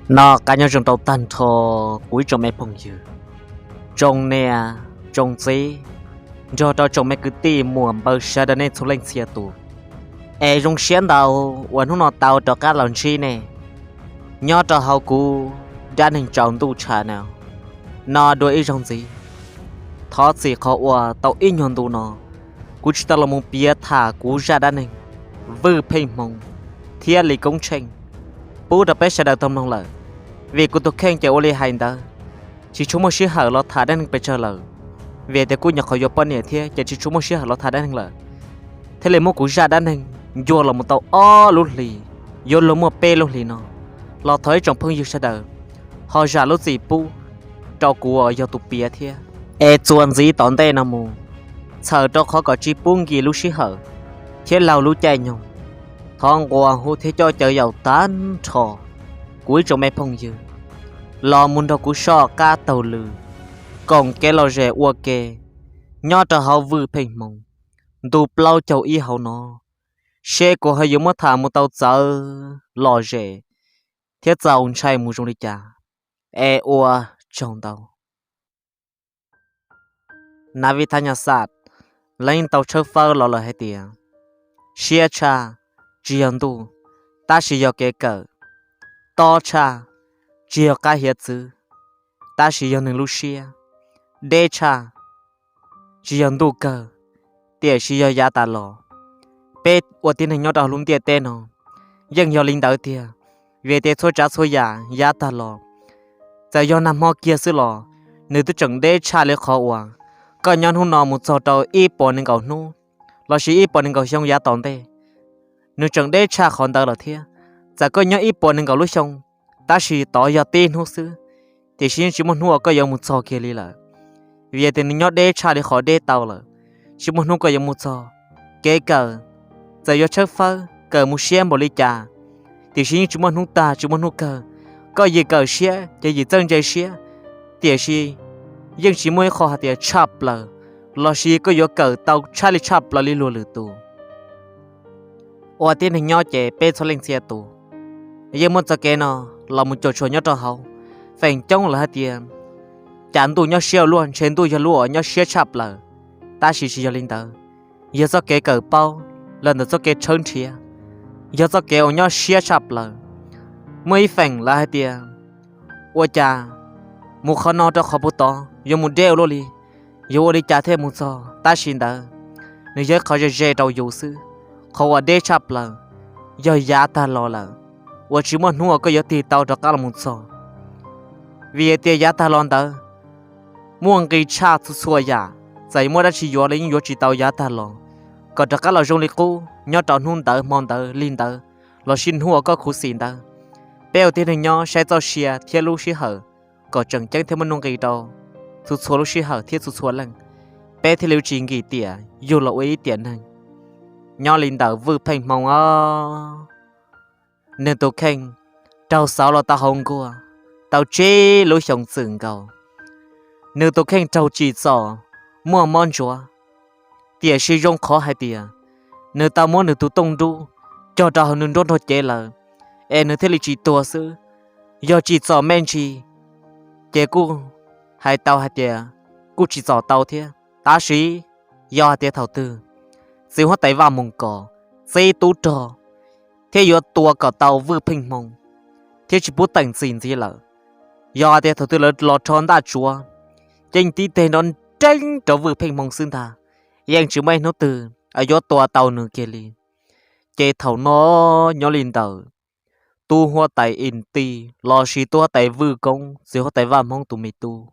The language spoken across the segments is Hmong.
No qab nyob zoo rau tag nrho kuv ib tsoom me phooj ywg, tsoom niam tsoom txiv, nrog rau tsoom me kwv tij muam npawg sawv daws nej txhua leej txhia tus. Es zoo siab ntau uas hnub no tau rov qab los ntsib nej nyob rau hauv kuv Dab Neeg Tsaus Ntuj Channel no dua ib zaug ntxiv. Thov txim qhov uas tau ib nyuag ntu no kuv tsis tau los mus piav tham kuv zaj dab neeg Vwj Pheej Hmoo thiab Lis Koob Tsheej pub rau peb sawv daws tau mloog lawm, vim kuv tus kheej ces ua li hais ntawd, tsis tshua muaj sij hawm los tham dab neeg pes tsawg lawm, vim tias kuj nyuam qhuav yuav poj niam thiab ces tsis tshua muaj sij hawm los tham dab neeg lawm, thiaj li muab kuv zaj dab neeg ncua los mus tau ob lub hlis, yuav luag muaj peb lub hlis no los thov ib tsoom phooj ywg sawv daws ho zam lub txim pub rau kuv uas yog tus piav thiab. Es txuas ntxiv tom ntej no mus, txhawm rau qhov kom tsis pub nkim lub sij hawm thiab laug lub caij nyoog, thov nquas hu thiab coj caw yaum tag nrho kuv ib tsoom me phooj ywg los mus nrog kuv soj qab taug lw koom kev lom zem ua ke nyob rau hauv Vwj Pheej Hmoo ntu plaub caug ib hauv no, seb kuv ho yuav muab tham mus tau txawv lom zem thiab txaus ntshai mus zoo li cas. Es ua tsaug ntau. Nav Vij Thab Nyaj Xaj, leej tau tshawb fawb los lawm hais tias, siab tshaj tsis yog ntuj, tab sis yog kev kawm. Tob tshaj tsis yog qab hiav txwv, tab sis yog neeg lub siab. Deb tshaj tsis yog ntuj kawg, tiam sis yog yav tas los. Peb ua tib neeg nyob rau lub ntiaj teb no yeej yog li ntawd tiag, vim tias txhua tsav txhua yam yav tas los, txawm yog nag hmo kiag xwb los nws twb tseem deb tshaj li qhov uas koj nyob hnub no mus txog rau ib puas nees nkaum hnub lossis ib puas nees nkaum xyoo yav tom ntej, nws tseem deb tshaj qhov ntawd lawm thiab. Txawm koj nyob ib puas nees nkaum lub xyoo, tab sis tod yog tib hnub xwb, tiam sis yeej tsis muaj hnub uas koj yuav mus txog kiag li lawm, vim tias nws nyob deb tshaj li qhov deb tau lawm, tsis muaj hnub koj yuav mus txog. Kev kawm, txawm yuav tshawb fawb kawm mus siab npaum li cas, tiam sis yeej tsis muaj hnub tag tsis muaj hnub kawg. Koj yim kawm siab ces yim txawj ntse siab, tiam sis yeej tsis muaj ib qho hais tias tshaj plaws, lossis koj yuav kawm tau tshaj li tshaj plaws li luag lwm tus. Ua tib neeg nyob ces peb txhua leej txhia tus yeej muab txoj kev no los mus cuam tshuam nyob rau hauv. Feem coob lawv hais tias cas ntuj nyob siab ua luaj, ntshe ntuj yog lub uas nyob siab tshaj plaws, tab sis tsis yog li ntawd. Yog txoj kev kawm paub los ntawm txoj kev tshawb nrhiav, yog txoj kev uas nyob siab tshaj plaws. Muaj ib feem lawv hais tias ua cas mus qhov no rau qhov puag tod yuav mus deb ua luaj li, yuav ua li cas thiaj mus txog, tab sis ntawd nws yog ib qhov ze ze rau yus xwb. Qhov uas deb tshaj plaws yog yav tag los lawm uas tsis muaj hnub uas koj yuav tig tau rov qab los mus txog. Vim tias yav tag los ntawd muaj nqis tshaj txhua txhua yam, txawm muaj dab tsi yuav los yeej yuav tsis tau yav tag los kom rov qab los zoo li qub nyob rau hnub ntawd hmo ntawd li ntawd, lossis hnub uas koj khuv xim ntawd. Peb ua tib neeg nyob saib txoj sia thiab lub sij hawm kom tseem ceeb thiab muaj nuj nqis rau txhua txhua lub sij hawm thiab txhua txhua leej, peb thiaj li tsis nkim tiam yug los ua ib tiam neeg. Nyob li ntawm Vwj Pheej Hmoo os, nws tus kheej raug xauv los tau hauv nkuaj tau tsib lub xyoo txwm nkaus. Nws tus kheej raug tsim txom muaj mob ntsuav, tiam sis zoo qhov hais tias nws tau muab nws tus tooj nruab cog rau hauv nws nruab nrog cev lawm, es nws thiaj li tsis tuag xwb. Yog tsim txom me ntsis ces kuj hais tau hais tias kuj tsim txom tau thiab. Tab sis yog hais tias thaum twg txiv huab tais Vaj Moos Kos txib tub rog thiab yuav tua kom tau Vwj Pheej Hmoo thiab tsis pub teem txim ntxiv lawm, yog hais tias thaum twg lawv los rho ntaj tsuav, yeej tib teg nrov nreeb rau Vwj Pheej Hmoo xwb ntag, yeej tsis muaj ib hnub twg yuav tua tau nws kiag li. Ces thaum no nyob li ntawm tub huab tais Is Tij lossis tub huab tais Vwj Koob, txiv huab tais Vaj Hmoob tus me tub,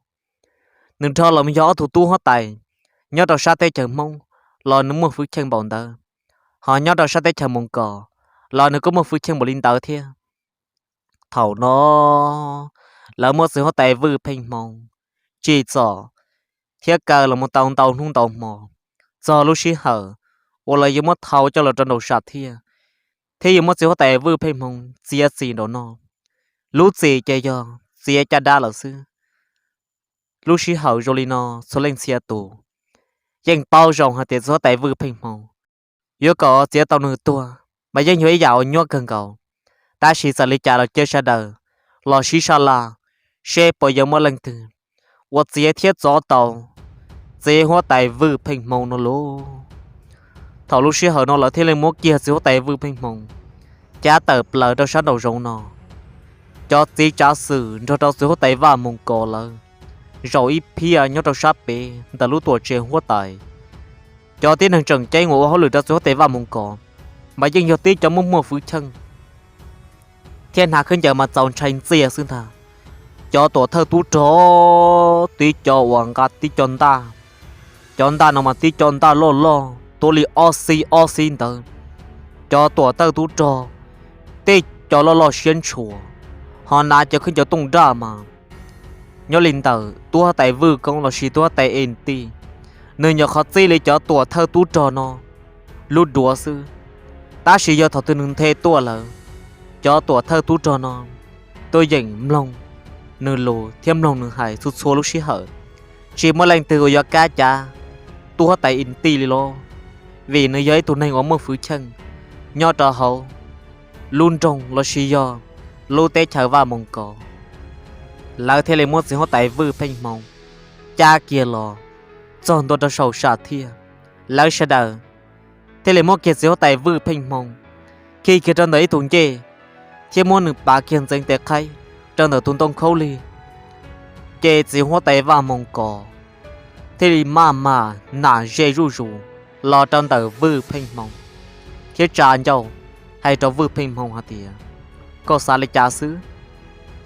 nws nrog los yog ob tug tub huab tais nyob rau sab teb chaws Hmoob los nws muaj hwj chim npaum ntawd, ho nyob rau sab teb chaws Moos Kos los nws kuj muaj hwj chim npaum li ntawd thiab. Thaum no lawv muab txiv huab tais Vwj Pheej Hmoo tsim txom thiab kaw los mus tau ntau hnub ntau hmo, txog lub sij hawm uas lawv yuav muab thau coj los rau nraum sam thiaj, thiab yuav muab txiv huab tais Vwj Pheej Hmoo txiav txim nraum no. Lub txim ces yog txiav caj dab lawm xwb. Lub sij hawm zoo li no txhua leej txhia tus yeej paub zoo hais tias txiv huab tais Vwj Pheej Hmoo yuav kom txiav tau nws tuag mas yeej yog ib yam uas nyuaj kawg nkaus. Tab sis txawm li cas los cia sawv daws los sib sab laj seb puas yuav muaj leej twg ua txiav thiab txov tau txiv huab tais Vwj Pheej Hmoo no lauj. Thaum lub sij hawm no lawv thiaj li muab kiag txiv huab tais Vwj Pheej Hmoo cab tawm plaws rau sab nraum zoov no. Cov txiv tsav xwm nrog rau txiv huab tais Vaj Moos Kos lawv zaum ib phiab nyob rau sab pem ntawm lub tuam tsev huab tais. Cov tib neeg tseem ceeb uas ua hauj lwm rau txiv huab tais Vaj Moos Kos mas yeej yog tib cov muaj muaj hwv cheej thiab hnav khaub ncaws mas txaus ntshai ntxiag xwb ntag. Cov tuam thawj tub rog tib co uas nqa tib co ntaj, cov ntaj no mas tib co ntaj loj loj tuav li ob xib ob xib ntawd. Cov tuam thawj tub rog tej co loj loj siab ntshua, ho hnav cov khaub ncaws tooj daj mas nyob li ntawm tub huab tais Vwj Koob lossis tub huab tais Es Tij, nws nyuam qhuav txij li cov tuam thawj tub rog no lub duav xwb. Tab sis yog thaum twg nws nthe tuaj lawm, cov tuam thawj tub rog no tuaj yeem mloog nws lus thiab mloog nws hais txhua txhua lub sij hawm. Tsis muaj leej twg uas yuav kam cav tub huab tais Es Tij li los, vim nws yog ib tug neeg uas muaj hwv cheej nyob rau hauv lub nroog lossis yog lub teb chaws Vaj Moos Kos. Lawv thiaj li muab txiv huab tais Vwj Pheej Hmoo cab kiag los txog ntua rau saum sam thiaj. Lawv sawv daws thiaj li muab kiag txiv huab tais Vwj Pheej Hmoo khi kiag rau ntawm ib tug ncej thiab muab nws pav kiag ntxeev tes qhaib rau ntawm tus ntoo khaub lig. Ces txiv huab tais Vaj Moos Kos thiaj li maj mam nam ze zuj zus los rau ntawm Vwj Pheej Hmoo thiab tsa ncauj hais rau Vwj Pheej Hmoo hais tias, koj xav li cas xwb,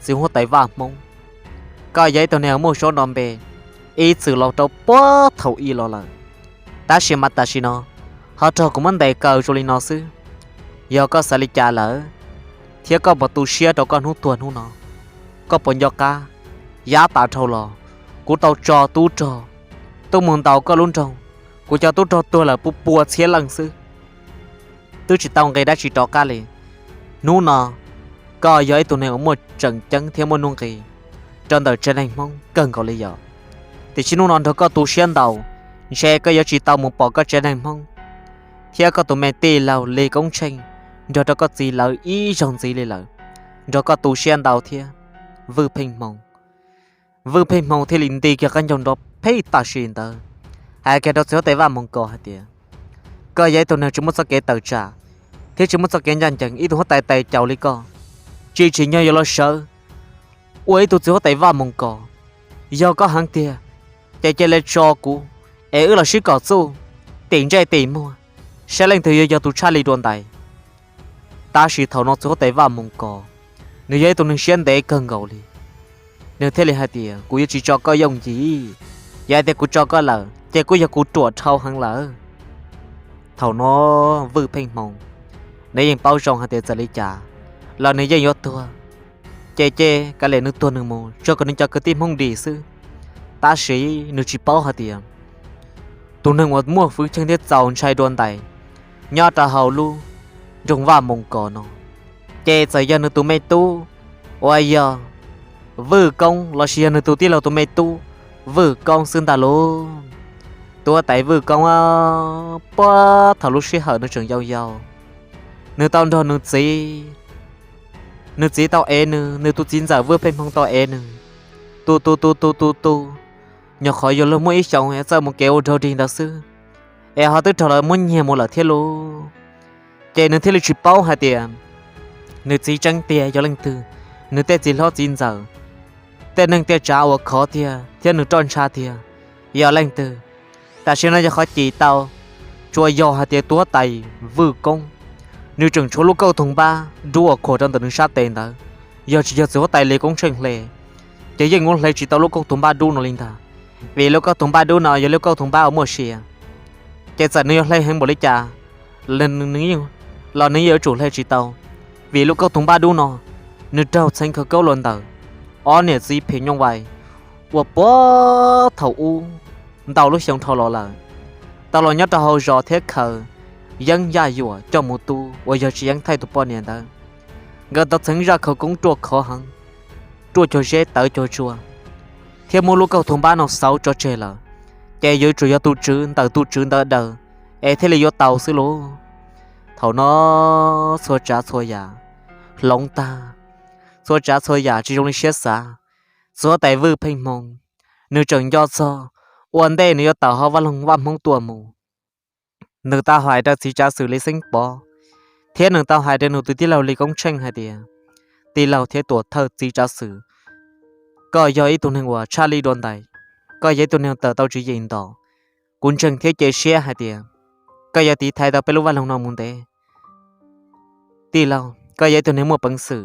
txiv huab tais Vaj Hmoob? Koj yog ib tug neeg muaj suab nto npe ib txwm los rau puag thaum ub los lawm, tab sis mas tam sim no ho raug kuv muab ntes kaw zoo li no xwb. Yog koj xav li cas lawm, thiab koj puas tu siab rau koj hnub tuag hnub no? Koj puas nco qab yav tas dhau los kuv tau tso tub rog tuaj mus ntaus koj lub nroog, kuv cov tub rog tuag lawm pua pua txhiab leej xwb, twb tsis tau nqis dab tsi rov qab li. Hnub no koj yog ib tug neeg uas muaj tseem ceeb thiab muaj nuj nqis rau ntawm tsev neeg Hmoob kawg nkaus li yom. Tiam sis hnub no nrog koj tu siab ntau, ntshe koj yuav tsis tau mus pom koj tsev neeg Hmoob thiab koj tus me tij laug Lis Koob Tsheej nrog rau koj txiv lawv ib zaug ntxiv li lawm. Nrog koj tu siab ntau thiab, Vwj Pheej Hmoo. Vwj Pheej Hmoo thiaj li nti kiag qab ncaug nrov pheej tam sim ntawd, hais kiag rau txiv huab tais Vaj Moos Kos hais tias, koj yog ib tug neeg tsis muaj txoj kev tawm tsam thiab tsis muaj txoj kev ncaj ncees, ib tug huab tais tais caus li koj, tsis tsim nyog yuav los sawv ua ib tug txiv huab tais Vaj Moos Kos. Yog koj heev tiag, ces cia li tso kuv es wb los sib kom txuj, tim ntsej tim muag, saib leej twg yuav yog tus tshaj li dua ntais. Tab sis thaum no txiv huab tais Vaj Moos Kos, nws yog ib tug neeg siab ntev kawg nkaus li. Nws thiaj li hais tias, kuv yuav tsis tso koj yooj yim, yog hais tias kuv tso koj lawm ces kuj yog kuv ruam dhau heev lawm. Thaum no Vwj Pheej Hmoo, nws yeej paub zoo hais tias txawm li cas los nws yeej yuav tuag, ces ces kav liam nws tuag nws mus, tsuas kom nws cov kwv tij Hmoob dim xwb. Tab sis nws tsis paub hais tias tus neeg uas muaj hwv cheej thiab txaus ntshai dua ntais nyob rau hauv lub nroog Vaj Moos Kos no, ces txawm yog nws tus me tub uas yog Vwj Koob lossis yog nws tus tij laug tus me tub Vwj Koob xwb ntag lauj. Tus huab tais Vwj Koob puag thaum lub sij hawm nws tseem yau yau, nws tau nrog nws txiv, nws txiv tau ev nws, nws tus txiv ntxawm Vwj Pheej Hmoo tau ev nws, tu tu tu tu tu tu, nyuam qhuav yuav luag muaj ib xyoos es txawj mus kev ua dog dig ntawd xwb, es ho twb raug lawv muab nyiag mus lawm thiab lauj. Ces nws thiaj li tsis paub hais tias nws txiv tseeb tiag yog leej twg, nws tej txiv hlob txiv ntxawm, tej neej tej tsav uas khov tiag thiab nws roj ntsha tiag yog leej twg. Tam sim no yog qhov cim tau, tsuas yog hais tias tus huab tais Vwj Koob, nws tseem tshuav lub kauj toog npab dub uas khuam rau ntawm nws sab tes ntawd. Yog tsis yog txiv huab tais Lis Koob Tsheej hle, ces yeej muab hle tsis tau lub kauj toog npab dub no li ntag. Vim lub kauj toog npab dub no yog lub kauj toog npab uas muaj sia, ces txawm nws yuav hle heev npaum li cas los nws yeej yuav tsum hle tsis tau. Vim lub kauj toog npab dub no, nws raug txheev khaws kaub hluas ntawm ob niam txiv phim nyuj vais uas puag thaum ub ntau lub xyoo dhau los lawm, tau los nyob rau hauv zos thiab khaws yeeb yaj yuam coj mus tu uas yog tsis yeej thaij tus poj niam ntawd. Nkawd tau txheev zaj khawv koob ruaj khov heev, ruaj cuag zeb tawv cuag tsua, thiab muab lub kauj toog npab no xauv tso tseg lawm, ces yuav tsum yog tus tswv ntawm tus tswv ntawd daws es thiaj li yuav tau xwb lauj. Thaum no txhua tsav txhua yam hloov tag, txhua tsav txhua yam tsis zoo li siab xav. Txiv huab tais Vwj Pheej Hmoo, nws tseem nco txog ua ntej nws yuav tawm hauv vaj loog Vaj Hmoob tuaj mus, nws tau hais rau txiv tsav xwm Lis Xeeb Pov, thiab nws tau hais rau nws tus tij laug Lis Koob Tsheej hais tias, tij laug thiab tuam thawj txiv tsav xwm, koj yog ib tug neeg uas tshaj lij dua ntais, koj yog ib tug neeg tawm tau tswv yim ntau. Kuv ntseeg thiab cia siab hais tias koj yuav tiv thaiv tau peb lub vaj loog no mus ntev. Tij laug, koj yog ib tug neeg muaj peev xwm,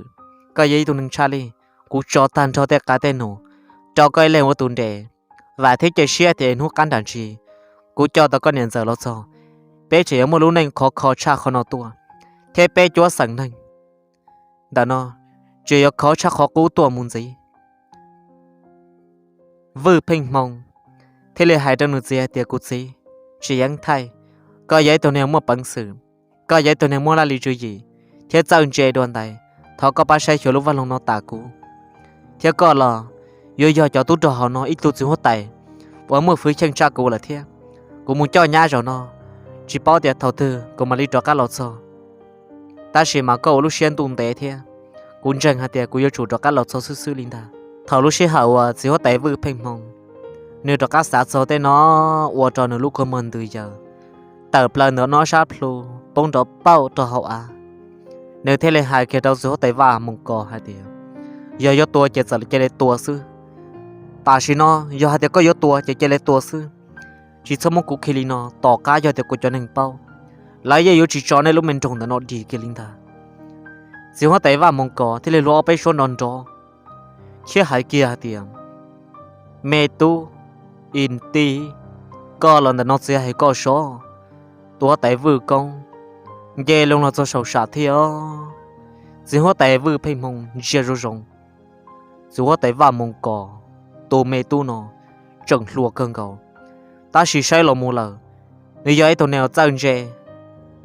koj yog ib tug neeg tshaj lij. Kuv tso tag nrho tej qav tej num rau koj ib leeg ua tus nres. Vam thiab cia siab tias hnub qab nram ntsis kuv coj tau koj niam ntxawm los txog, peb tseem yuav muaj lub neej khov kho tshaj qhov no tuaj, thiab peb cuab xeem neeg ntawm no tseem yuav khov tshaj qhov qub tuaj mus ntxiv. Vwj Pheej Hmoo thiaj li hais rau nws txiv hais tias, kuv txiv, tsis yeeb thaij, koj yog ib tug neeg muaj peev xwm, koj yog ib tug neeg muaj laj lim tswv yim thiab txawj ntse dua ntais. Thov koj pab saib xyuas lub vaj loog no tas kuv, thiab koj los yuav yog cov tub rog hauv no ib tug txiv huab tais uas muaj hwj chim tshaj kuv lawm thiab. Kuv mus coj nyab zaum no, tsis paub tias thaum twg kuv mam li rov qab los txog. Tab sis mas koj ua lub siab ntuj ntev thiab, kuv ntseeg hais tias kuv yuav tsum rov qab los txog xwb xwb li ntag. Thaum lub sij hawm uas txiv huab tais Vwj Pheej Hmoo nws rov qab xav txog tej no, ua rau nws lub kua muag ntws yaws tawm plaws ntawm no sab plhu poob nrov pauj rau hauv av. Nws thiaj li hais kiag rau txiv huab tais Vaj Moos Kos hais tias, yog yuav tua ces txawm cia li tua xwb. Tam sim no yog hais tias koj yuav tua ces cia li tua xwb, tsis txhob muab kuv khi li no. Tom qab yog tias kuv cov neeg paub, lawv yeej yuav tsis tso nej lub me nroog ntawm no dim kiag li ntag. Txiv huab tais Vaj Moos Kos thiaj li hlua ob peb suab nrov nrov thiab hais kiag hais tias, me tub Is Tij, koj los ntawm no txiv hais koj sov. Tus huab tais Vwj Koob, nce loo los txog saum sam thiab os. Txiv huab tais Vwj Pheej Hmoo ntsia zoo zoo, txiv huab tais Vaj Moos Kos tus me tub no tseem hluas kawg nkaus, tab sis saib los mus lawm nws yog ib tug neeg txawj ntse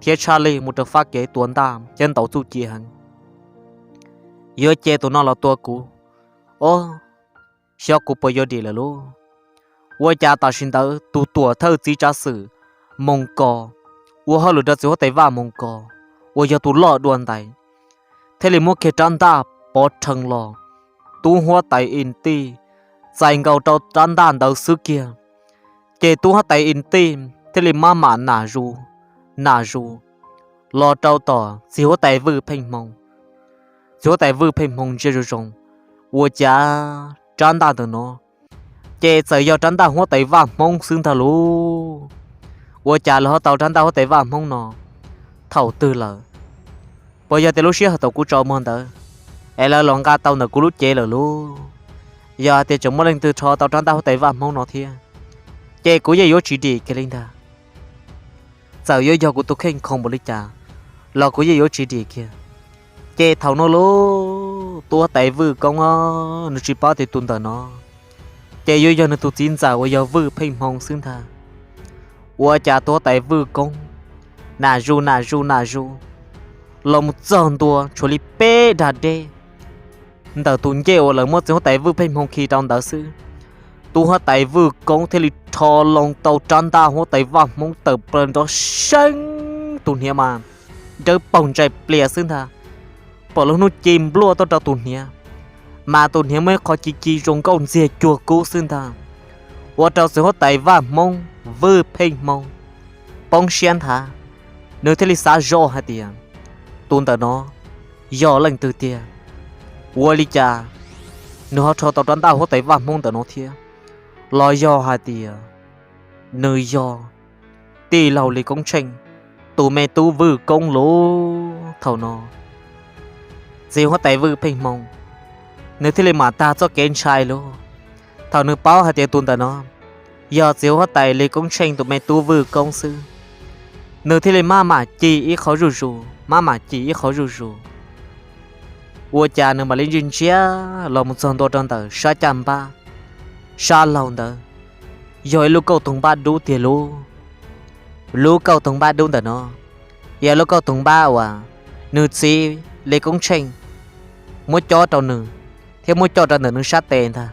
thiab tshaj lij mus rau fab kev tua ntaj thiab ntaus txuj ci heev. Yuav cia tus no los tua kuv, o, xyov kuv puas yuav dim lawm lauj. Ua cas tam sim ntawd tus tuam thawj txiv tsav xwm Moos Kos ua hauj lwm rau txiv huab tais Vaj Moos Kos uas yog tus loj dua ntais thiaj li muab kiag rab ntaj pov rhees los. Tub huab tais Is Tij txais nkaus rau rab ntaj ntawd xwb kiag, ces tub huab tais Is Tij thiaj li maj mam nam zus, nam zus los rau tom txiv huab tais Vwj Pheej Hmoo. Txiv huab tais Vwj Pheej Hmoo ntsia zoo zoo, ua cas rab ntaj ntawm no ces txawm yog rab ntaj huab tais Vaj Hmoob xwb ntag lauj. Ua cas lawv ho tau rab ntaj huab tais Vaj Hmoob no thaum twg lawm? Puas yog tias lub sij hawm thaum kuv tsaus muag ntawd es lawv los nqa tau ntawm kuv lub cev lawm lauj? Yog hais tias tseem muaj leej twg rho tau rab ntaj huab tais Vaj Hmoob no thiab, ces kuv yeej yuav tsis dim kiag li ntag. Txawm yuav yog kuv tus kheej khoom npaum li cas los kuv yeej yuav tsis dim kiag. Ces thaum no lauj, tub huab tais Vwj Koob nws tsis paub tias tus ntawm no ces yuav yog nws tus txiv ntxawm uas yog Vwj Pheej Hmoo xwb ntag. Ua cas tub huab tais Vwj Koob nam zus nam zus nam zus los mus txog ntua tshuav li peb dag deb ntawm tus ncej uas lawv muab txiv huab tais Vwj Pheej Hmoo khi rau ntawd xwb, tub huab tais Vwj Koob thiaj li rho loo tau rab ntaj huab tais Vaj Hmoob tawm plaws nrov seeb, tus hniav mas dawb paug ntsais plias xwb ntag. Pom lub hnub ci npluaj tuaj rau tus hniav, mas tus hniav muaj ib qho ci ci zoo nkauj ntxiag cuag kub xwb ntag. Ua rau txiv huab tais Vaj Hmoob Vwj Pheej Hmoo poob siab nthav, nws thiaj li xav zoj hais tias, tus ntawm no yog leej twg tiag? Ua li cas nws ho rho tau rab ntaj huab tais Vaj Hmoob ntawm no thiab? Los yog hais tias nws yog tij laug Lis Koob Tsheej tus me tub Vwj Koob lauj? Thaum no txiv huab tais Vwj Pheej Hmoo nws thiaj li mam tag txoj kev ntshai lauj. Thaum nws paub hais tias tus ntawm no yog txiv huab tais Lis Koob Tsheej tus me tub Vwj Koob xwb, nws thiaj li maj mam ci ib qho zuj zus, maj mam ci ib qho zuj zus. Ua cas nws mam li ntsia ntsia los mus txog ntua rau ntawm sab caj npab sab laug ntawd, yog ib lub kauj toog npab dub tiag lauj. Lub kauj toog npab dub ntawm no yog lub kauj toog npab uas nws txiv Lis Koob Tsheej muab cob rau nws thiab muab coj rau ntawm nws sab tes ntag,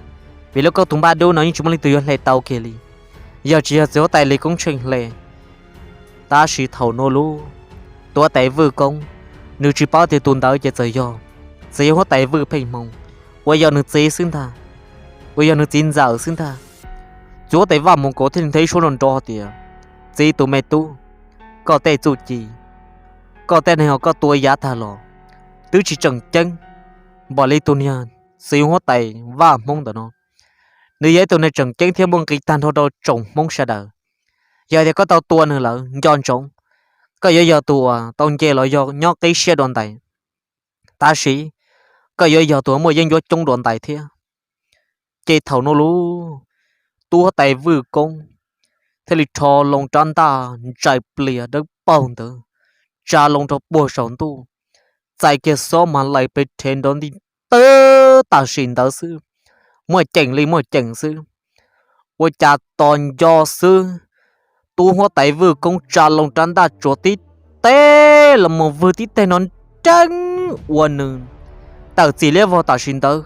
vim lub kauj toog npab dub no yeej tsis muaj leej twg yuav hle tau kiag li, yog tsis yog txiv huab tais Lis Koob Tsheej hle. Tab sis thaum no lauj, txiv huab tais Vwj Koob nws tsis paub tias tus ntawd ces txawm yog txiv huab tais Vwj Pheej Hmoo uas yog nws txiv xwb ntag, uas yog nws txiv ntxawm xwb ntag. Txiv huab tais Vaj Moos Kaus thiaj li nthe ib suab nrov nrov tias, Txiv tus me tub, koj tej txuj ci, koj tej neeg uas koj tua yav tag los twb tsis tseem ceeb npaum li tus niag txiv huab tais Vaj Hmoob ntawm no. Nws yog ib tug neeg tseem ceeb thiab muaj nqis tag nrho rau tsoom Hmoob sawv daws. Yog tias koj tau tua nws lawm nco ntsoov, koj yuav yog tus uas tau nce los yog nyob qib siab dua ntais. Tab sis koj yuav yog tus uas muaj yeeb ncuab coob dua ntais thiab. Ces thaum no lub tub huab tais Vwj Koob thiaj li rho loo rab ntaj ntsais plias dawb paug ntawd tsa loo rau puag saum ntuj, txais kiag xob mas laim pes rhev nrov nti tawb tam sim ntawd xwb, muaj ceem li muaj ceem xwb. Ua cas tos nco xwb, tub huab tais Vwj Koob tsa loo rab ntaj tsuas tib teg los mus vwg tib teg no nreeb ua nws tawm txim liab vog tam sim ntawd.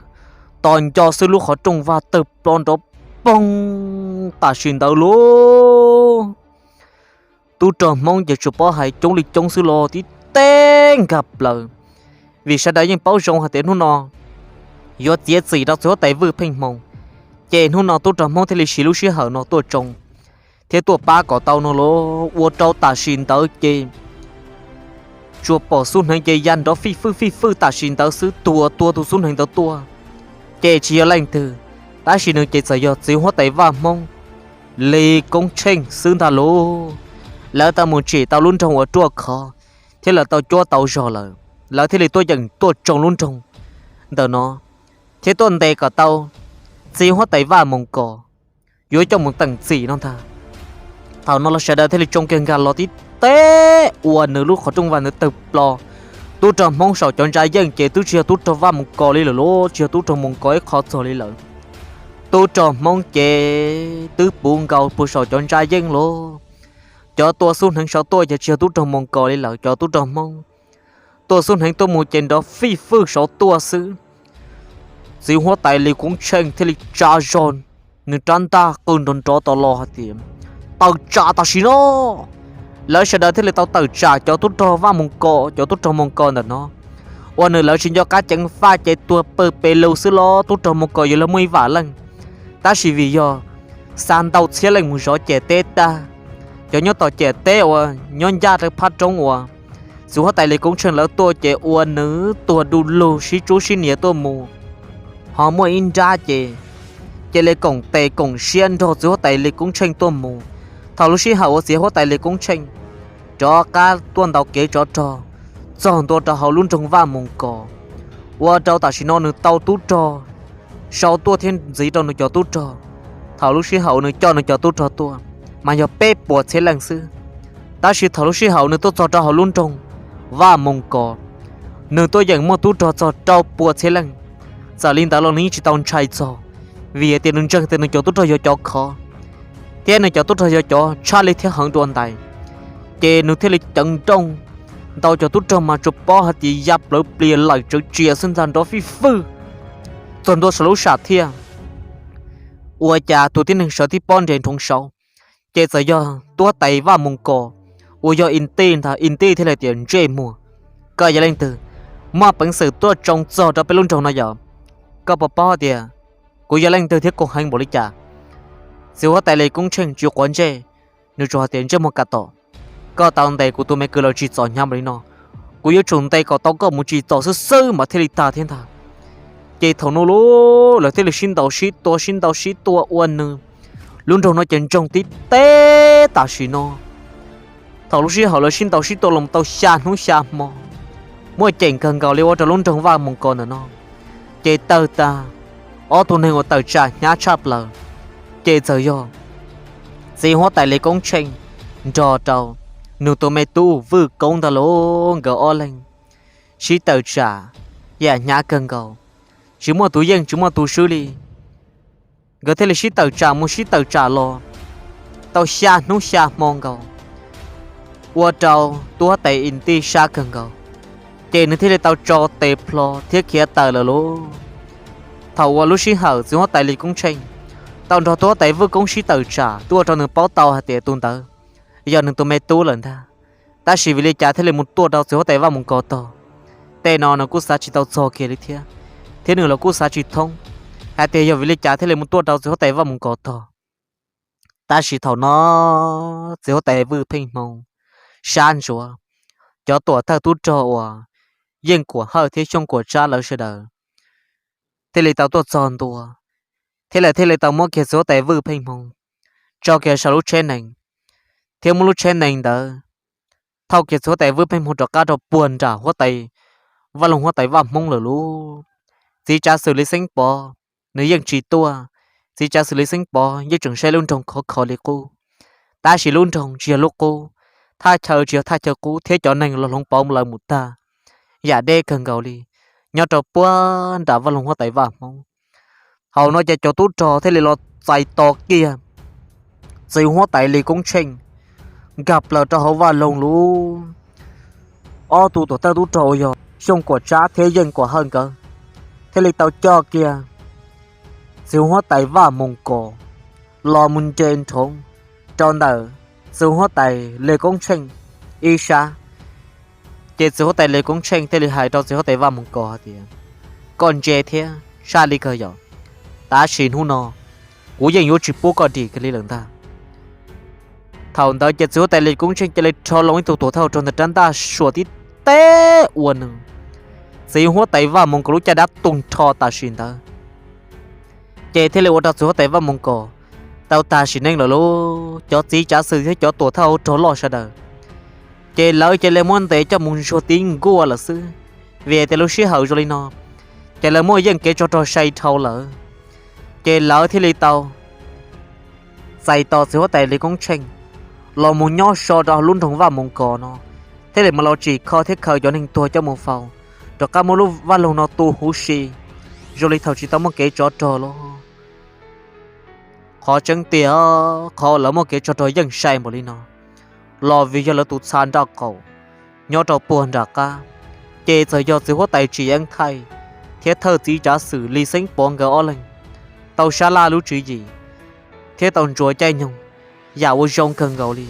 Tos nco xwb lub qhov rooj vag tawg plo nrov poog tam sim ntawd lauj. Tub rog Hmoob ces tsuas paub hais coob li coob xwb los tib teg nkag plaws, vim sawv daws yeej paub zoo hais tias hnub no yuav txiav txim rau txiv huab tais Vwj Pheej Hmoo. Ces hnub no tub rog Hmoob thiaj li siv lub sij hawm no tuaj tsoo thiab tuaj pab kom tau no los ua rau tam sim ntawd ces tsuas pom xub hneev ces ya nrov fij fwj fij fwj tam sim ntawd xwb. Tus uas tua tus xub hneev ntawd tuaj ces tsis yog leej twg, tab sis nws ces txawm yog txiv huab tais Vaj Hmoob Lis Koob Tsheej xwb ntag lauj. Lawv tau mus tsim tau lub nroog uas ruaj khov thiab lawv tau cuab tau zog lawm, lawv thiaj li tuaj yeem tuaj tsoo lub nroog ntawm no thiab tuaj ntes kom tau txiv huab tais Vaj Moos Kos yuav coj mus teem txim no ntag. Thaum no los sawv daws thiaj li tsoo kiag nkag los tib teg ua nws lub qhov rooj vag ntawd tawg plo. Tub rog Hmoob saum cov ntsa yeej ces twb tsis yog tub rog Vaj Moos Kos li lawm lauj, tsis yog tub rog Moos Kos ib qho txog li lawm. Tub rog Hmoob ces twb puv nkaus puag saum cov ntsa yeej lauj. Cov tua xub hneev saud tuaj ces tsis yog tub rog Moos Kos li lawm, cov tub rog Hmoob tua xub hneev tuaj mus ces nrov fij fwj saud tuaj xwb. Txiv huab tais Lis Koob Tsheej thiaj li tsa zog nws rab ntaj qw nrov nrov tau los hais tias, Tawm tsam tam sim no! Lawv sawv daws thiaj li tau tawm tsam cov tub rog Vaj Moos Kos, cov tub rog Moos Kos ntawm no uas nws lawv tsis nco qab ceev faj ces tuag pawg pes lug xwb los tub rog Moos Kos yuav luag muaj ib vam leej. Tab sis vim yog xa ntau txhiab leej mus zov ciam teb tag, cov nyob tom ciam teb uas nyob ncaj rau phab roob uas txiv huab tais Lis Koob Tsheej lawv tuaj ces ua nws tuag du lug sib tsub sib nias tuaj mus, ho muaj ib nrab ces cia li koom tes koom siab nrog txiv huab tais Lis Koob Tsheej tuaj mus. Thaum lub sij hawm uas txiv huab tais Lis Koob Tsheej rov qab tuaj ntaus kev tsov rog txog ntua rau hauv lub nroog Vaj Moos Kos, ua rau tam sim no nws tau tub rog sau tuaj thiab ntxiv rau nws cov tub rog. Thaum lub sij hawm uas nws coj nws cov tub rog tuaj mas yog peb puas txhiab leej xwb, tab sis thaum lub sij hawm nws tuaj txog rau hauv lub nroog Vaj Moos Kos, nws tuaj yeem muaj tub rog txog rau puas txhiab leej. Txawm li ntawd los nws yeej tsis tau ntshai txog, vim hais tias nws ntseeg tias nws cov tub rog yog cov khov thiab nws cov tub rog yog cov tshaj li thiab heev dua ntais. Ces nws thiaj li ceev nrooj ntaus cov tub rog mas tsuas paub hais tias ya plawv plias lawm tsawv tsia xwb ntag, nrov fij fwj txog ntua saum lub sam thiaj. Ua cas tus tib neeg sawv tib pob nres nroo saud, ces txawm yog tub huab tais Vaj Moos Kos uas yog Is Tij ntag. Is Tij thiaj li tias, Ntsej muag, koj yog leej twg? Muaj peev xwm tuaj tsoo txog rau peb lub nroog no yom? Koj puas paub tias kuv yog leej twg thiab kuv heev npaum li cas? Txiv huab tais Lis Koob Tsheej tsis quav ntsej, nws tsuas hais tias, Ntsej muag, kam tom, koj tau ntes kuv tus me kwv los tsim txom hnyav npaum li no, kuv yuav tsum ntes kom tau koj mus tsim txom xwb xwb mas thiaj li tag thiab ntag. Ces thaum no lawv thiaj li sib ntaus sib tua sib ntaus sib tua ua nws lub nroog no ces ntsoog tib teb tam sim no. Thaum lub sij hawm lawv sib ntaus sib tua los tau xya hnub xya hmo, muaj ceem kawg nkaus li ua rau lub nroog Vaj Moos Kos ntawm no ces tawg tag. Ob tug neeg uas tawm tsam hnyav tshaj plaws ces txawm yog txiv huab tais Lis Koob Tsheej nrog rau nws tus me tub Vwj Koob ntag lauj. Nkawd ob leeg sib tawm tsam yam hnyav kawg nkaus, tsis muaj tus yeej tsis muaj tus swb li. Nkawd thiaj li sib tawm tsam mus sib tawm tsam los tau xya hnub xya hmo nkaus, ua rau tub huab tais Is Tij sab kawg nkaus, ces nws thiaj li tau tso tes plho thiab khiav tawm lawm lauj. Thaum uas lub sij hawm txiv huab tais Lis Koob Tsheej tau nrog tub huab tais Vwj Koob sib tawm tsam twb ua rau nws paub tau hais tias tus ntawd yog nws tus me tub lawm ntag, tab sis vim li cas thiaj li mus tuaj rau txiv huab tais Vaj Moos Kos tog. tej no nws kuj xav tsis tau txog kiag li thiab, thiab nws los kuj xav tsis thoob hais tias yog vim li cas thiaj li mus tuaj rau txiv huab tais Vaj Moos Kos tog. Tab sis thaum no txiv huab tais Vwj Pheej Hmoo, Sab Ntsuav, cov tuam thawj tub rog uas Yeej Kuam Hawj thiab Xyooj Kuam Tsab lawv sawv daws thiaj li tau tuaj txog ntua, thiab lawv thiaj li tau muab kiag txiv huab tais Vwj Pheej Hmoo tso kiag saum lub tsheb nees, thiab muab lub tsheb nees ntawd thauj kiag txiv huab tais Vwj Pheej Hmoo rov qab rau puag nram huab tais Vaj Loog huab tais Vaj Hmoob lawm lauj. Txiv tsav xwm Lis Xeeb Pov nws yeej tsis tuaj, txiv tsav xwm Lis Xeeb Pov yeej tseem saib lub nroog khov kho li qub. Tab sis lub nroog tsis yog lub qub, thaj chaw tsis yog thaj chaw qub, thiab cov neeg los hloov pauv lawv mus tag yam deb kawg nkaus li nyob rau puag nram Vaj Loog huab tais Vaj Hmoob. Thaum no ces cov tub rog thiaj li los txais tos kiag txiv huab tais Lis Koob Tsheej nkag plaws rau hauv vaj loog lauj. Ob tug tuam thawj tub rog uas yog Xyooj Kuam Tsab thiab Yeej Kuam Hawj nkawd thiaj li tau coj kiag txiv huab tais Vaj Moos Kos los mus nres nrhoov rau ntawm txiv huab tais Lis Koob Tsheej ib sab. Ces txiv huab tais Lis Koob Tsheej thiaj li hais rau txiv huab tais Vaj Moos Kos hais tias, koj ntse thiab tshaj li kawg yom, tab sis hnub no kuv yeej yuav tsis pub koj dim kiag li lawm ntag. Thaum ntawd ces txiv huab tais Lis Koob Tsheej cia li rho loo ib tug tuam thawj rog ntawm rab ntaj suam tib teb ua nws txiv huab tais Vaj Moos Kos lub caj dab tu nrho tam sim ntawd. Ces thiaj li ua rau txiv huab tais Vaj Moos Kos tau tag sim neej lawm lauj. Cov txiv tsav xwm thiab cov tuam thawj hauv rog loj sawv daws, ces lawv cia li muab ntes coj mus ntsuag tib nkuaj lawm xwb. Vim tias lub sij hawm zoo li no, ces lawv muaj yeej kev tsov rog sai dhau lawm. Ces lawv thiaj li tau txais tos txiv huab tais Lis Koob Tsheej los mus nyob so rau lub nroog Vaj Moos Kos no, thiaj li mam los tsim kho thiab khaws cov neeg tuag coj mus faus, rov qab muab lub vaj loog no tu huv si zoo li thaum tsis tau muaj kev tsov rog lauj. Qhov tseeb tiag, qhov lawv muaj kev tsov rog yeej sai npaum li no los vim yog lawv tus txha nraub qaum nyob rau puag nram qab, ces txawm yog txiv huab tais Tsim Yeeb Thaij thiab thawj txiv tsav xwm Lis Xeeb Pov nkawd ob leeg tau sab laj lub tswv yim thiab tau ntsuas caij nyoog yam ua zoo kawg nkaus li,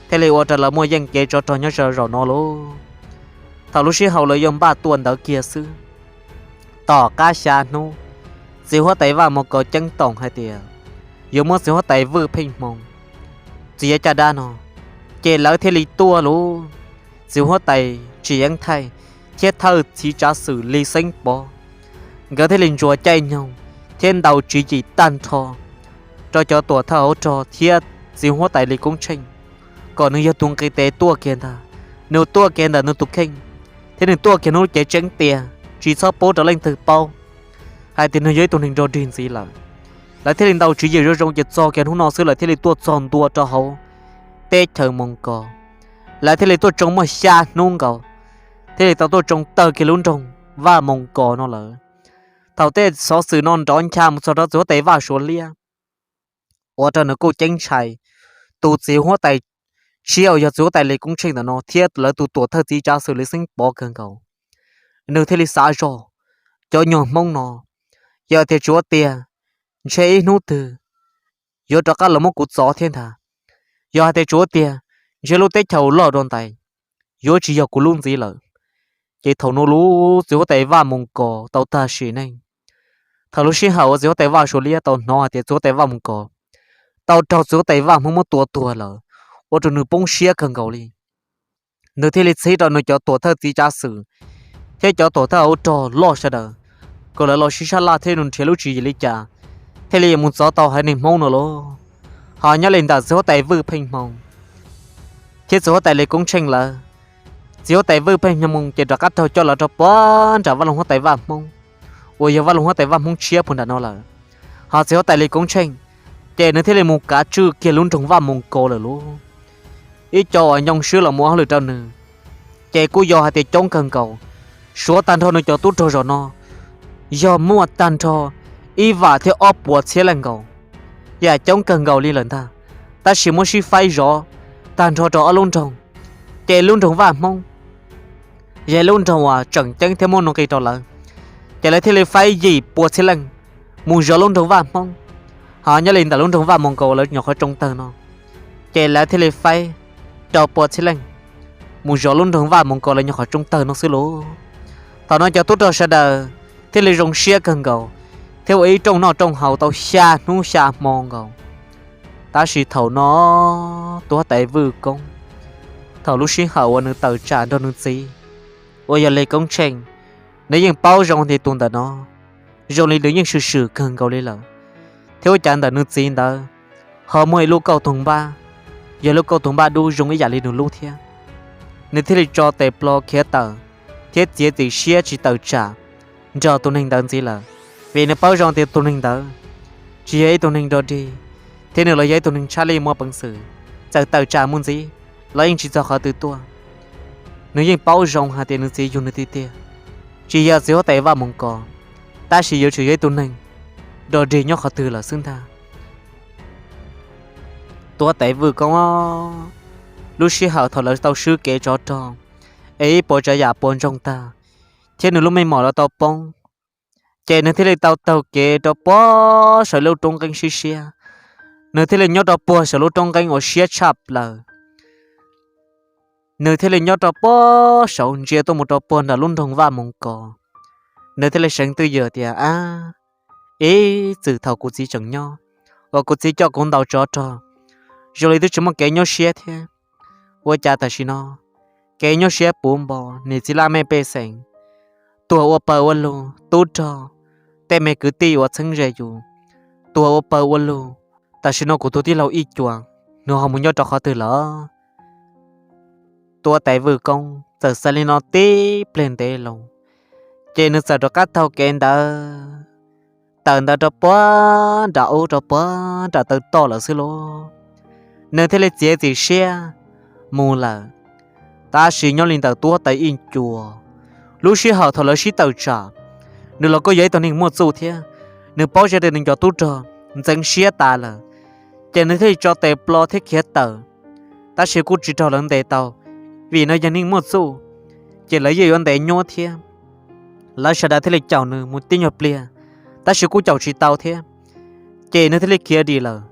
thiaj li ua rau lawv muaj yeej kev tsov rog nyob zaum no lauj. Thaum lub sij hawm lawv yuav npaj tuaj ntawd kiag xwb, tom qab xya hnub, txiv huab tais Vaj Moos Kos ceeb toom hais tias yuav muab txiv huab tais Vwj Pheej Hmoo txiav caj dab no, ces lawv thiaj li tuaj lauj. Txiv huab tais Tsim Yeeb Thaij thiab thawj txiv tsav xwm Lis Xeeb Pov nkawd thiaj li ntsuas caij nyoog thiab ntaus tswv yim tag nrho rau cov tuam thawj hauv rog thiab txiv huab tais Lis Koob Tsheej, kom nws yog tus nqis tes tuaj kiag ntag. Nws tuaj kiag ntawm nws tus kheej, thiab nws tuaj kiag nws lub cev tseeb tiag, tsis txhob pub rau leej twg paub hais tias nws yog ib tug neeg nrog dig ntxiv lawm. Lawv thiaj li ntaus tswv yim zoo zoo ces txog kiag hnub no xwb lawv thiaj li tuaj txog ntua rau hauv teb chaws Moos Kos. Lawv thiaj li tuaj tsoo muaj xya hnub nkaus, thiaj li tau tuaj tsoo tawg kiag lub nroog Vaj Moos Kos no lawm. Thaum tej xov xwm no nrov ncha mus txog rau txiv huab tais Vaj Suav Liab, ua rau nws kuj ceeb ntshai tus txiv huab tais tshiab uas yog txiv huab tais Lis Koob Tsheej ntawm no thiab lawv tus tuam thawj txiv tsav xwm Lis Xeeb Pov kawg nkaus. Nws thiaj li xav zog, cov nyuag Hmoob no, yog tias tsuav tiag, ntshe ib hnub twg yuav rov qab los muab kuv txov thiab ntag. Yog hais tias tsuav tiag, ntshe lub teb chaws loj dua ntais yuav tsis yog kuv lub ntxiv lawm. Ces thaum no lub txiv huab tais Vaj Moos Kos tau tag sim neej. Thaum lub sij hawm uas txiv huab tais Vaj Suav Liab tau hnov hais tias txiv huab tais Vaj Moos Kos tau raug txiv huab tais Vaj Hmoob muab tua tuag lawm, ua rau nws poob siab kawg nkaus li. Nws thiaj li txib rau nws cov tuam thawj txiv tsav xwm thiab cov tuam thawj hauv rog loj sawv daws kom lawv los sib sab laj thiab nrhiav lub tswv yim li cas thiaj li mus txov tau haiv neeg Hmoob no lauj. Ho nyob li ntawm txiv huab tais Vwj Pheej Hmoo thiab txiv huab tais Lis Koob Tsheej lawv, txiv huab tais Vwj Pheej Hmoo ces rov qab raug coj los rau puag nram vaj loog huab tais Vaj Hmoob uas yog vaj loog huab tais Vaj Hmoob tshiab puag nram no lawm. Ho txiv huab tais Lis Koob Tsheej ces nws thiaj li mus kav tswj kiag lub nroog Vaj Moos Kos lawm lauj. Ib co uas nyoo swb los mus ua hauj lwm rau nws ces kuj yog hais tias coob kawg nkaus. Suav tag nrho nws cov tub rog zaum no yog muaj tag nrho ib vam thiab ob puas txhiab leej nkaus, yam coob kawg nkaus li lawm ntag. Tab sis muab sib faib zov tag nrho rau ob lub nroog, ces lub nroog Vaj Hmoob yog lub nroog uas tseem ceeb thiab muaj nuj nqis rau lawv, ces lawv thiaj li faib yim puas txhiab leej mus zov lub nroog Vaj Hmoob. Ho nyob li ntawm lub nroog Vaj Moos Kos lawv nyuam qhuav tsoo tawg no, ces lawv thiaj li faib rau puas txhiab leej mus zov lub nroog Vaj Moos Kos lawv nyuam qhuav tsoo tawg no xwb lauj. Thaum no cov tub rog sawv daws thiaj li zoo siab kawg nkaus, thiab ua ib rooj noj rooj haus tau xya hnub xya hmo nkaus. Tab sis thaum no tub huab tais Vwj Koob, thaum lub sij hawm uas nws tawm tsam nrog nws txiv uas yog Lis Koob Tsheej, nws yeej paub zoo tias tus ntawm no zoo li nws yeej swm swm kawg nkaus li lawm, thiab ua cas ntawm nws txiv ntawd ho muaj ib lub kauj toog npab, yog lub kauj toog npab dub zoo ib yam li nws lub thiab. Nws thiaj li tso tes plo khiav tawm thiab txiav txim siab tsis tawm tsam nrog tus neeg ntawd ntxiv lawm, vim nws paub zoo tias tus neeg ntawd tsis yog ib tug neeg dog dig, thiab nws los yog ib tug neeg tshaj lij muaj peev xwm, txawm tawm tsam mus ntxiv los yeej tsis txog qhov twg tuaj. Nws yeej paub zoo hais tias nws txiv yug nws tiag tiag, tsis yog txiv huab tais Vaj Moos Kos, tab sis yuav tsum yog ib tug neeg dog dig nyob qhov twg lawm xwb ntag. Tub huab tais Vwj Koob, lub sij hawm thaum lawv tau swb kev tsov rog es ib puas tsav yam puas ntsoog tag, thiab nws lub meej mom los tau poob, ces nws thiaj li tau taug kev rau puag saum lub roob nqeeb siab siab. Nws thiaj li nyob rau puag saum lub roob nqeeb uas siab tshaj plaws. Nws thiaj li nyob rau puag saud ntsia tuaj mus rau puag nram lub nroog Vaj Moos Kos. Nws thiaj li seev twj ywm tias, ab, ib txwm thaum kuv txiv tseem nyob, uas kuv txiv coj kuv ntaus tsov rog, zoo li twb tsis muaj kev nyuaj siab thiab. Ua cas tam sim no kev nyuaj siab puv npo, niam txiv laj mej pej xeem tuag ua pawg ua lug, tub rog, tej me kwv tij uas txheeb ze yus tuag ua pawg ua lug. Tam sim no kuv tus tij laug Ib Cuas nws ho mus nyob rau qhov twg lawm? Tub huab tais Vwj Koob txawm xav li no tib pliag ntev loo, ces nws txawm rov qab taug kev ntawd, tawm ntawd rau puag nram ub rau puag nram taw toj lawm xwb lauj. Nws thiaj li txiav txim siab mus lawm. Tab sis nyob li ntawm tub huab tais Ib Cuas, lub sij hawm thaum lawv sib tawm tsam, nws los kuj yog ib tug neeg muaj txuj thiab, nws paub zoo tias nws cov tub rog ntxeev siab tas lawm, ces nws thiaj li tso tes plo thiab khiav tawm. Tab sis kuj tsis raug lawv ntes tau, vim nws yog neeg muaj txuj, ces lawv yeej yuav ntes nyuab thiab. Lawv sawv daws thiaj li caum nws mus tib nyuag pliag, tab sis kuj caum tsis tau thiab. Ces nws thiaj li khiav dim lawm.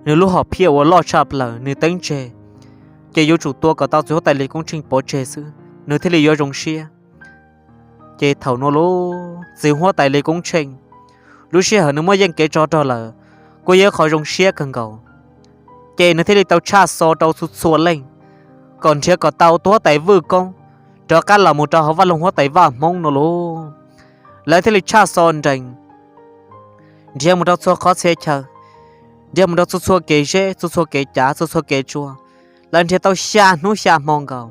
Nws lub hom phiaj uas loj tshaj plaws nws teeb tseg, ces yuav tsum tua kom tau txiv huab tais Lis Koob Tsheej pov tseg xwb nws thiaj li yuav zoo siab. Ces thaum no lauj, txiv huab tais Lis Koob Tsheej, lub sij hawm nws muaj yeej kev tsov rog lawm, kuj yog ib qho zoo siab kawg nkaus. Ces nws thiaj li tau tshaj xo rau txhua txhua leej kom nrhiav kom tau tub huab tais Vwj Koob rov qab los mus rau hauv vaj loog huab tais Vaj Hmoob no lauj. Lawv thiaj li tshaj xo nrees nrhiav mus rau txhua qhov txhia chaw, nrhiav mus rau txhua txhua kev zeb, txhua txhua kev cav, txhua txhua kev tsua. Lawv nrhiav tau xya hnub xya hmo nkaus,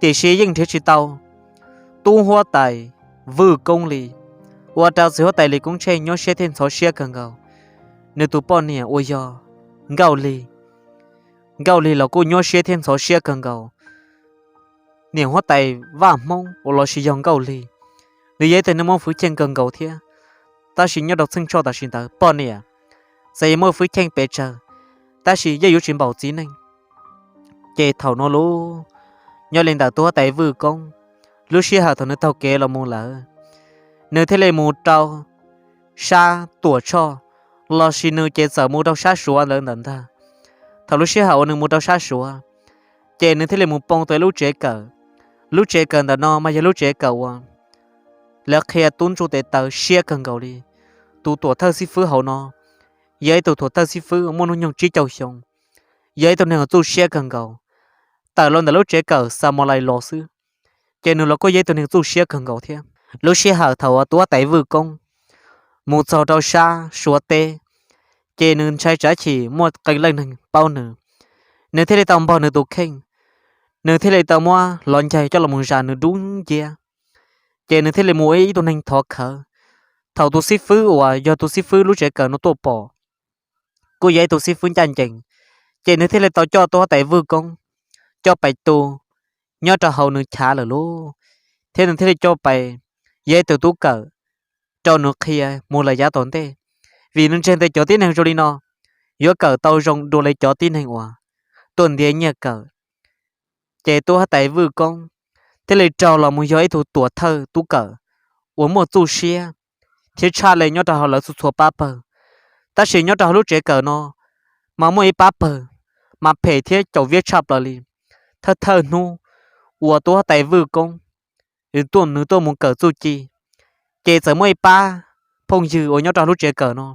tiam sis yeej nrhiav tsis tau tub huab tais Vwj Koob li. Ua rau txiv huab tais Lis Koob Tsheej nyuaj siab thiab ntxhov siab kawg nkaus. Nws tus poj niam uas yog Nkauj Lig, Nkauj Lig los kuj nyuaj siab thiab ntxhov siab kawg nkaus. Niam huab tais Vaj Hmoob uas los sis yog Nkauj Lig, nws yog ib tug neeg muaj hwj chim kawg nkaus thiab. Tab sis nyob rau txheej tshoj tam sim ntawd poj niam txawm yuav muaj hwj chim pes tsawg, tab sis yeej yuav tsis npaum txiv neej. Ces thaum no lauj, nyob li ntawm tub huab tais Vwj Koob, lub sij hawm thaum nws taug kev los mus lawm, nws thiaj li mus rau sab Tuam Tshoj, los sis nws ces txawm mus rau sab Suav lawm ntawm ntag. Thaum lub sij hawm uas nws mus rau sab Suav, ces nws thiaj li mus poob tau ib lub tsev kawm. Lub tsev kawm ntawm no mas yog lub tsev kawm uas lawv qhia tub ntsuj tes taw siab kawg nkaus li. Tus tuam thawj xib fwb hauv no yog ib tug tuam thawj xib fwb muaj hnub nyoog tsib caug xyoo, yog ib tug neeg txuj siab kawg nkaus. Tawm los ntawm lub tsev kawm Xas Mos Lais los xwb, ces nws los kuj yog ib tug neeg txuj siab kawg nkaus thiab. Lub sij hawm thaum uas tub huab tais Vwj Koob mus txog rau sab Suav teb, ces nws ntshai tsam chim muaj qee leej neeg paub nws, nws thiaj li tau npog nws tus kheej, nws thiaj li tau muab hlov ncaig coj los zas nws dub nciab. Ces nws thiaj li mus ib tug neeg thov khawv. Thaum tus xib fwb uas yog tus xib fwb lub tsev kawm no tuaj pom, kuj yog ib tug xib fwb ncaj ncees, ces nws thiaj li tau coj tub huab tais Vwj Koob coj pais tu nyob rau hauv nws chav lawm lauj, thiab nws thiaj li coj pais yog ib tug tub kawm rau nws qhia mus lawm yav tom ntej, vim nws ntseeg tias cov tib neeg zoo li no yuav kawm tau zoo dua li cov tib neeg uas tuaj ntiav nyiaj kawm. Ces tub huab tais Vwj Koob thiaj li raug los mus yog ib tug tuam thawj tub kawm uas muaj txuj siab thiab tshaj li nyob rau hauv lawv txhua txhua pab pawg. Tab sis nyob rau hauv lub tsev kawm no mas muaj ib pab pawg mas phem thiab caum viab tshaj plaws li. Thawj thawj hnub uas tub huab tais Vwj Koob nws tuaj, nws tuaj mus kawm txuj ci, ces txawm muaj ib pab phooj ywg uas nyob rau lub tsev kawm no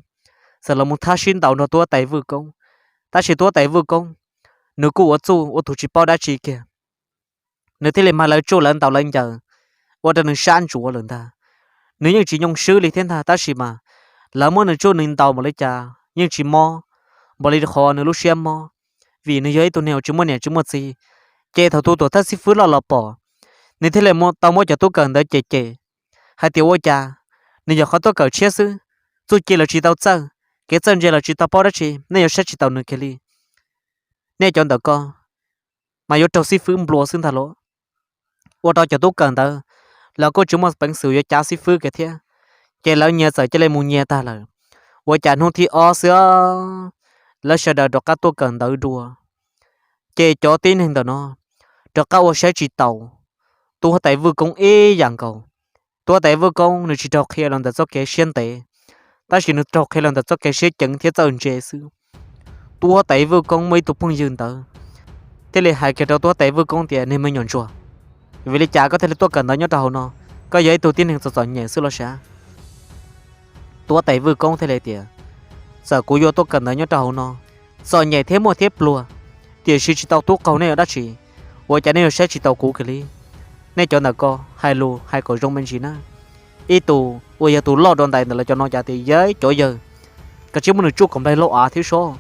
txawm los mus thab sib ntaus nrog tub huab tais Vwj Koob. Tab sis tub huab tais Vwj Koob nws kuj ua txuj ua tus tsis paub dab tsi kiag, nws thiaj li mag lawv tsuj lawv ntaus lawv ncaws, ua rau nws sab ntsuav lawm ntag. Nws yeej tsis nyoo swb li thiab ntag, tab sis mas lawv muab nws tsuj nws ntaus npaum li cas yeej tsis mob npaum li qhov nws lub siab mob, vim nws yog ib tug neeg uas tsis muaj niam tsis muaj txiv. Ces thaum tus tuam thawj xib fwb loj los pom, nws thiaj li tau muab cov tub kawm ntawd cem cem hais tias ua cas nws yog qhov tuaj kawm tshiab xwb, txuj ci los tsis tau txawj, kev txawj ntse los tsis tau paub dab tsi, nej yuav saib tsis taus nws kiag li. Nej cov ntawm ko mas yuav raug xib fwb nplua xwb ntag los. Ua rau cov tub kawm ntawd lawv kuj tsis muaj peev xwm yuav cav xib fwb kiag thiab, ces lawv nyias txawm cia li mus nyias tag lawm. Ua cas hnub thib ob xwb, lawv sawv daws rov qab tuaj kawm ntawv dua, ces cov tib neeg ntawm no rov qab ua saib tsis taus tub huab tais Vwj Koob ib yam nkaus. Tub huab tais Vwj Koob nws tsis raug qhia los ntawm txoj kev siab ntev, tab sis nws raug qhia los ntawm txoj kev siab ceev thiab txawj ntse xwb. Tub huab tais Vwj Koob muaj ib tug phooj ywg ntawd thiaj li hais kiag rau tub huab tais Vwj Koob tias, Niag me nyuam ntsuag, vim li cas koj thiaj li tuaj kawm ntawv nyob rau hauv no? Koj yog ib tug tib neeg txom txom nyem xwb los sav? Tub huab tais Vwj Koob thiaj li tias, Txawm kuv yuav tuaj kawm ntawv nyob rau hauv no, txom nyem thiab muaj thiab pluag, tiam sis tsis tau tub qaug nej ua dab tsi, ua cas nej yuav saib tsis taus kuv kiag li? Nej cov ntawm ko hais lus hais kom zoo me ntsis na. Ib tus uas yog tus loj rau ntais ntawm lawv cov no cas tias, Yawg, cov yawg, koj cia li muab nws tsuj kom nplaig lauj av thiab sob.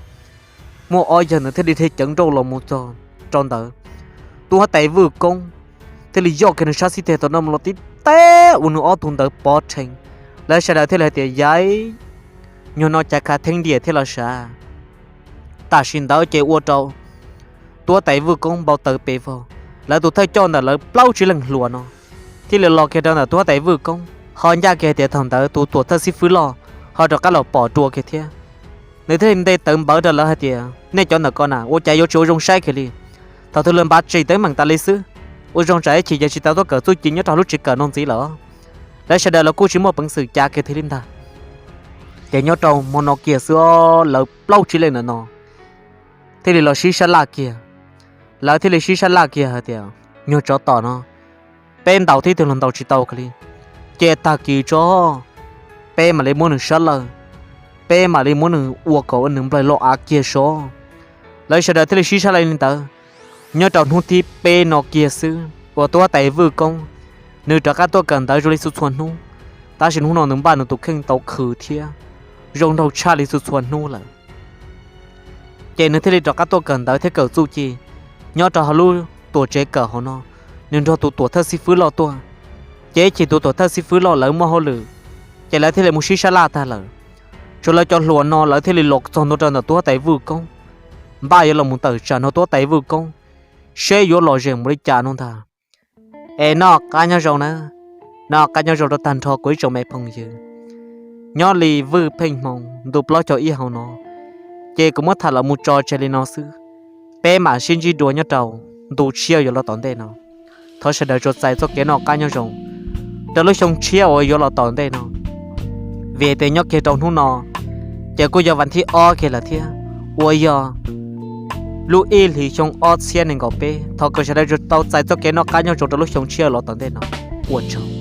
Muaj ob yawg ntawd thiaj li dhia ceev nrauj los mus txog rau ntawd. Tub huab tais Vwj Koob thiaj li yoj kiag nws sab xib teg tom no los tib teb ua nws ob tug ntawd pov rhees. Lawv sawv daws thiaj li hais tias, Yawg, nyuag no cas khav theeb diam thiab los sav? Tam sim ntawd ces ua rau tub huab tais Vwj Koob npau taws pes vog. Lawv tus thawj coj ntawm lawv plaub tsib leeg hluas no thiaj li los kiag rau ntawm tub huab tais Vwj Koob, ho ncaj kiag tias thaum ntawd tus tuam thawj xib fwb loj ho rov qab los pom dua kiag thiab. Nws thiaj li nte tawv npawv rau lawv hais tias, Nej cov ntawm ko na, ua cas yuav tsis ua zoo saib kiag li? Thaum twg lawv npav tseem teeb meem tas li xwb, ua zoo tsam ib chim yog tsis tau tuaj kawm txuj ci nyob rau lub tsev kawm no ntxiv lawm. Lawv sawv daws los kuj tsis muaj peev xwm cav kiag thiaj li ntag. Ces nyob rau hmo no kiag xwb, lawv plaub tsib leej ntawm no thiaj li los sib sab laj kiag. Lawv thiaj li sib sab laj kiag hais tias, Nyuag tsov tom no, peb ntaus tib tug los ntaus tsis tau kiag li, ces tag kis tso, peb mam li muab nws sab laj, peb mam li muab nws ua kom ua nws nplaig lauj av kiag sob. Lawv sawv daws thiaj li sib sab laj li ntawd. Nyob rau hnub thib peb no kiag xwb uas tub huab tais Vwj Koob nws rov qab tuaj kawm ntawv zoo li txhua txhua hnub, tab sis hnub no nws npaj nws tus kheej tau khwv thiab zoo nraug tshaj li txhua txhua hnub lawm. Ces nws thiaj li rov qab tuaj kawm ntawv thiab kawm txuj ci nyob rau hauv lub tuam tsev kawm hauv no. Nws nrog tus tuam thawj xib fwb loj tuaj, ces ib chim tus tuam thawj xib fwb loj lawv muaj hauj lwm, ces lawv thiaj li mus sib sab laj tag lawm. Tsuas lawv cov hluas no lawv thiaj li los txog ntua rau ntawm tub huab tais Vwj Koob, npaj yuav los mus tawm tsam nrog tub huab tais Vwj Koob seb yuav lom zem mus li cas no ntag. Es noj qab nyob zoo na, noj qab nyob zoo rau tag nrho kuv ib tsoom me phooj ywg. Nyob li Vwj Pheej Hmoo ntu plaub caug ib hauv no, ces kuv muab tham los mus tso tseg li no xwb. Peb mam sib ntsib dua nyob rau ntu tshiab yuav los tom ntej no. Thov sawv daws tsuas txais txoj kev noj qab nyob zoo rau lub xyoo tshiab uas yuav los tom ntej no. Vim tias nyob kiag rau hnub no ces kuj yog vas thib ob kiag lawm thiab, uas yog lub ib hlis xyoo ob txhiab nees nkaum peb. Thov kom sawv daws tsuas tau txais txoj kev noj qab nyob zoo rau lub xyoo tshiab los tom ntej no. Ua tsaug.